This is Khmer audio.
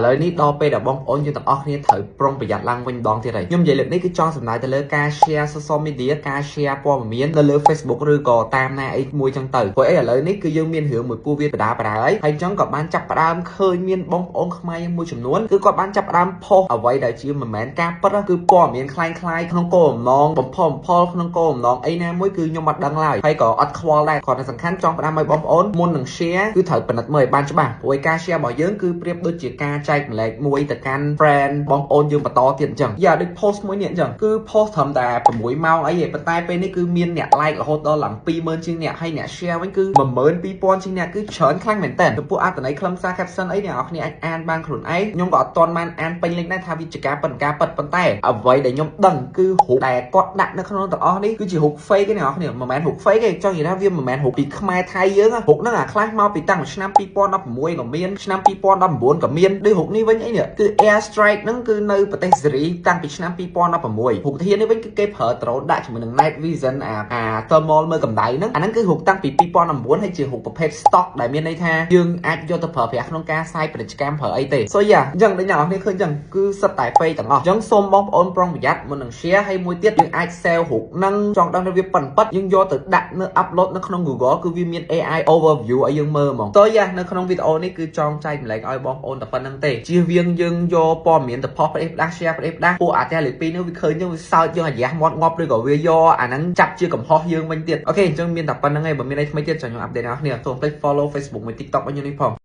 ឥឡូវនេះដល់ពេលដែលបងប្អូនយើងទាំងអស់គ្នាត្រូវប្រុងប្រយ័ត្នឡើងវិញម្ដងទៀតហើយខ្ញុំនិយាយលើកនេះគឺចង់សំដៅទៅលើការ share social media ការ share ព័ត៌មាននៅលើ Facebook ឬក៏តាមណាអីមួយចឹងទៅព្រោះអីឥឡូវនេះគឺយើងមានរឿងមួយពោះវាបដាបដាហើយហើយចឹងក៏បានចាប់ផ្ដើមឃើញមានបងប្អូនខ្មែរយើងមួយចំនួនគឺគាត់បានចាប់ផ្ដើមផុសអ្វីដែលជាមិនមែនការពិតគឺព័ត៌មានក្លែងក្លាយក្នុងគោលបំណងបំផុសបំផុលក្នុងគោលបំណងអីណាមួយគឺខ្ញុំអត់ដឹងឡើយហើយក៏អត់ខ្វល់ដែរគ្រាន់តែសំខាន់ចង់ផ្ដាំឲ្យបងប្អូនមុននឹង share គឺត្រូវពិនិត្យមើលឲ្យបានច្បាស់ព្រោះឯការ share របស់យើងគឺប្រៀបដូចជាការចែករំលែកមួយទៅកាន់ friend បងប្អូនយើងបន្តទៀតអញ្ចឹងយ៉ាដូច post មួយនេះអញ្ចឹងគឺ post ត្រឹមតែ6ម៉ោងអីទេប៉ុន្តែពេលនេះគឺមានអ្នក like រហូតដល់ឡើង20000ជាងអ្នកហើយអ្នក share វិញគឺ12000ជាងអ្នកគឺច្រើនខ្លាំងមែនតើចំពោះអត្ថន័យខ្លឹមសារ caption អីអ្នកនរគ្នាអាចអានបានខ្លួនឯងខ្ញុំក៏អត់ទាន់បានអានពេញលេញដែរថាវាជាការពិតការពិតប៉ុន្តែអ្វីដែលខ្ញុំដឹងគឺរូបដែលគាត់ដាក់នៅក្នុងទាំងអស់នេះគឺជារូប fake ទេអ្នកនរគ្នាមិនមែនរូប fake ទេចង់និយាយថាវាមិនមែនរូបពីខ្មែរថៃយើងរូបហ្នឹងអាខ្លះមកពីតាំងពីឆ្នាំ2016ក៏មានឆ្នាំ2019ក៏មានដូចរូបនេះវិញអីនេះគឺ air strike ហ្នឹងគឺនៅប្រទេសសេរីតាំងពីឆ្នាំ2016រូបធាននេះវិញគឺគេប្រើ drone ដាក់ជាមួយនឹង night vision អា thermal មើលកម្ដៅហ្នឹងអាហ្នឹងគឺរូបតាំងពី2019ហើយជារូបប្រភេទ stock ដែលមានន័យថាយើងអាចយកទៅប្រើប្រាស់ក្នុងការផ្សាយពាណិជ្ជកម្មប្រើអីទេ So yeah អញ្ចឹងដូចអ្នកនរគ្នាឃើញអញ្ចឹងគឺសុទ្ធតែ fake ទាំងអស់អញ្ចឹងសូមបងប្អូនប្រុងប្រយ័ត្នមុននឹង share ហើយមួយទៀតយើងអាច save រូបហ្នឹងចង់ដឹងថាវាប៉ិនប៉ិតយើងយកទៅដាក់នៅ upload នៅក្នុង Google គឺវាមាន AI overview ឲ្យយើងមើលហ្មង So yeah នៅក្នុងវីដេអូនេះគឺចង់ចែករំលែកឲ្យបងប្អូនតែប៉ុណ្្នឹងទេជៀសវាងយើងយកព័ត៌មានទៅផុសផ្ដេសផ្ដាស់ share ផ្ដេសផ្ដាស់ពួកអាទះលេខ2នេះវាឃើញយើងវាសើចយើងអាយ៉ាស់មាត់ងាប់ឬក៏វាយកអាហ្នឹងចាប់ជាកំហុសយើងវិញទៀត OK អញ្ចឹងមានតែប៉ុណ្្នឹងឯងបើមានអីថ្មីទៀតចាំខ្ញុំ update អ្នកនរគ្នាសូមភ្លេច follow Facebook មួយ TikTok របស់ខ្ញុំនេះផង។